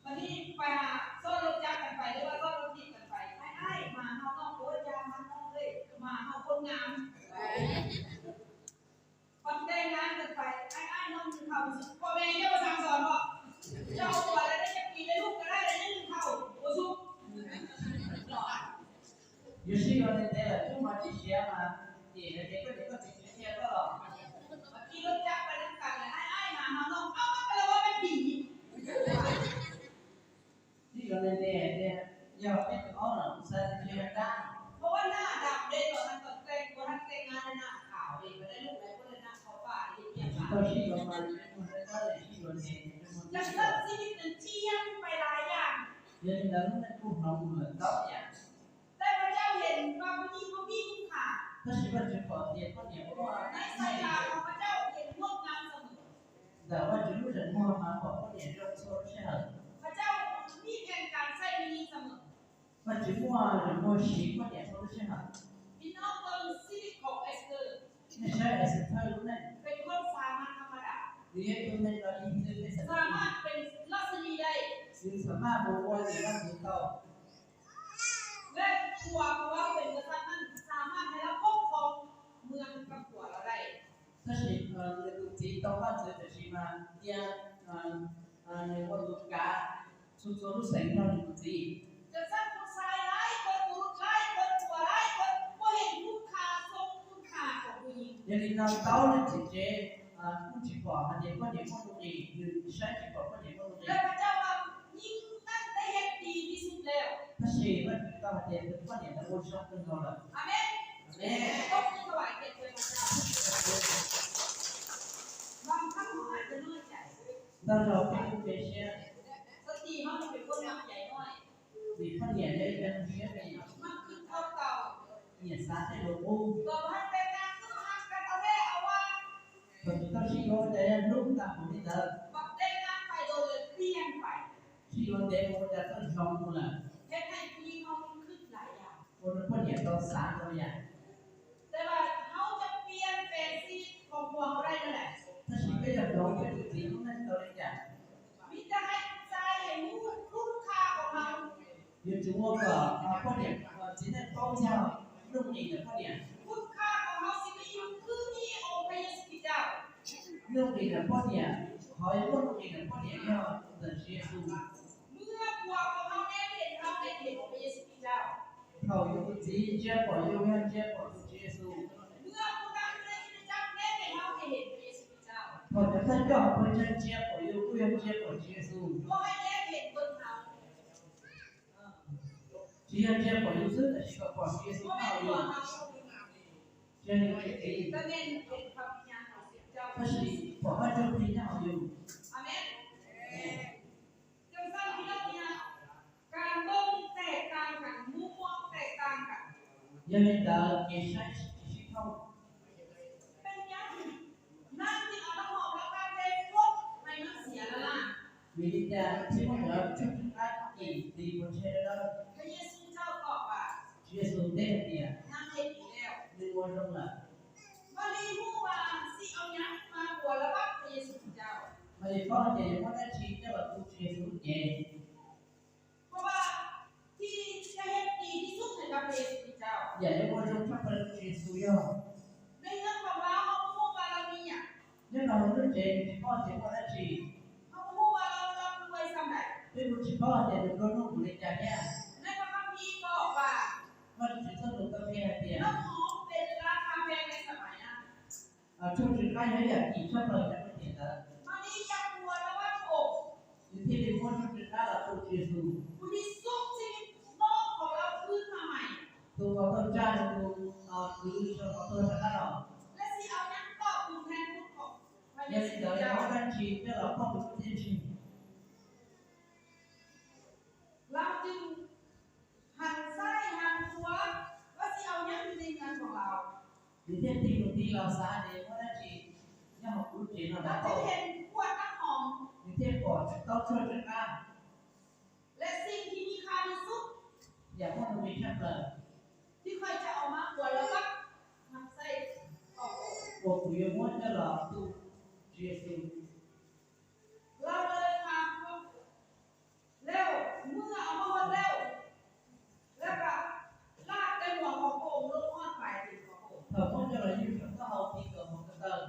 Mas nej pais txoj lub cab kas fais los yog txoj lub thib kas fais, aib aib mas hau noj kuv cab mas noj, mas hau khuv nam. Pas teg nas kas fais, aib aib noj nws thaum pom me nyob ua xav xos no, yog ua lawv cab kis lawv lub kas fais lawv noj nws thaum ua xub. Yuav sib yuav ntev ntev lawm twb hmo tsis siav mas, ces lawv tias koj niam koj txiv tsis qhia koj los, mas kis lub cab pas neeb kas lawm, aib aib mas hau noj ob peb los ua peb phim. Sib yuav ntev ntev tias yog peb tug ob los kuv xav tias tsis yog dab. Ua naj dam de los naj tom teg, ua naj teg nas naj khaum de, mas dab lub lawv kuj naj khaum pam de. Tsis tau sib yuav mas, sib yuav ntev, yog txoj txij li txij yam pais lawm yam. Yog li ntawd lub neej kuj hnov mus lawm ntau yam. Tab sis Vajtswv pom tias poj niam muaj, ntawm Vajtswv lub zeem muag mas pom poj niam zoo txhua lub sij hawm. Vajtswv muaj zeem muag siv poj niam txhua lub sij hawm. Nej saib Esther lub neej, nws yog ib tug neeg no ib txwm peb xav, nws xam maj mus ua niam vaj txiv tau. Tab sis nws tus txiv tau vaj ntxwv tam sim mas cia nws ua tus kav txhua txhua lub xeev nrog nws tus txiv. Yog li no tau leej txiv tsev kuj tsis pom hais tias poj niam muaj nuj nqis, nws saib tsis pom poj niam muaj nuj nqis. Tab sis Vajtswv tau hais tias tus poj niam ntawd ua zoo kawg nkaus lawm. Ntau zaus peb kuj cia siab, vim poj niam yog ib co neeg siab phem, nyiam xav tej lus qub. Thaum tus tau sib yuav ua cas yog hlub tag mus li ntawd. Sib yuav ntev mus ua cas txawj zoo mus lawm. Ua rau poj niam tau xav ntau yam. Tab sis Tau li cas? Yuav tsum ua kom poj niam txiv neej paub yog nuj nqis ntawm poj niam. Nuj nqis ntawm poj niam, qhov yuav muaj nuj nqis ntawm poj niam yog ntawm Tswv Yexus. Thaum yus tus txiv ntsia pom yus yog ntsia pom tus Tswv Yexus. Thaum cov thawj coj hauv pawg ntseeg ntsia pom yus kuj yog ntsia pom Tswv Yexus. Tsis yog ntsia pom yus xwb tab sis kom pom Tswv Yexus nyob hauv yus. Tsis yog yus tus txiv, tab sis pom Vajtswv Ntuj nyob hauv yus. Yog li ntawd kev saib tsis sib thooj. Vim li cas txhij muab cov tshuaj tsw qab kis tis pov tseg dawb dawb? Tswv Yexus teb hais tias, nws ua zoo lawm. Mab Lis paub hais tias yuav muab dab tsi coj los tu Tswv Yexus lub cev. Yam yuav ua zoo tshaj plaws rau Tswv Yexus yog, nyob rau hauv lub tsev tsis paub tias muaj dab tsi. Peb kuj tsis paub hais tias nws nplua nuj mus li cas thiab. Vajtswv txoj lus tau qhia hais tias, tshuaj tsw qab yog ib yam kis tshaj plaws nyob rau tiam ntawd. Nws thiaj li muab tshuaj tsw qab los tu Tswv Yexus. Tus uas tau tsa nws tus kwv rau hauv tuag rov qab los. Yog li ntawd, muab dab tsi coj los pauj nws lub txiaj ntsig? Nws thiaj tig mus tig los xav tias muaj dab tsi nyob hauv kuv lub tsev no rau pauj. Nws thiaj pom tau tshuaj tsw qab. Yam muaj nuj nqis tshaj plaws uas kuv yuav muab coj los tu Tswv Yexus. Thaum muab coj los yug saum taub hau tiv kaum hmoov ko taw,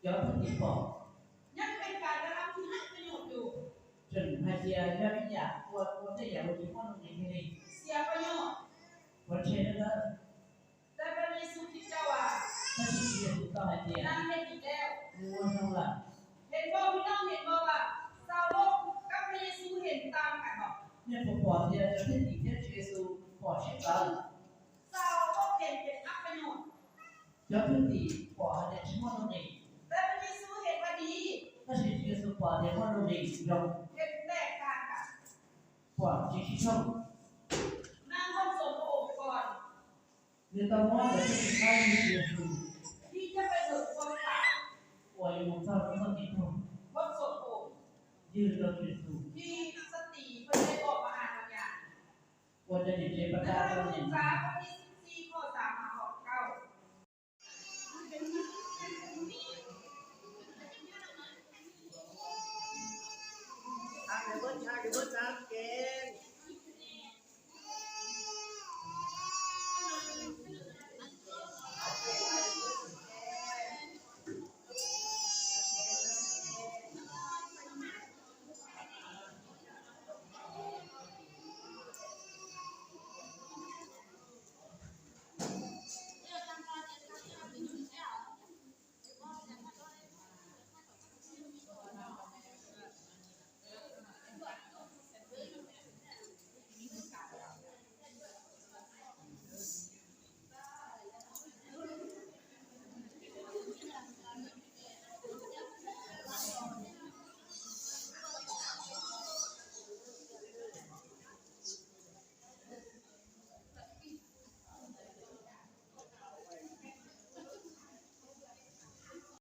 cov thwj tim pom, tseem hais tias yog ib yam ua ua tej yam uas tsis muaj nuj nqis kiag li, pov tseg dawb dawb. Tab sis Tswv Yexus tau hais tias, nws ua zoo lawm. Nej puas pom tias cov thwj tim thiab Tswv Yexus pom sib txawv? Cov thwj tim pom hais tias tsis muaj nuj nqis, tab sis Tswv Yexus pom tias muaj nuj nqis zoo, pom tsis sib thooj. Nws tau muab cov thwj tim qab yug Tswv Yexus uas yuav mus txog rau txoj kev tuag, yug rau Tswv Yexus, ua cov niam tsev pab pab rau niam.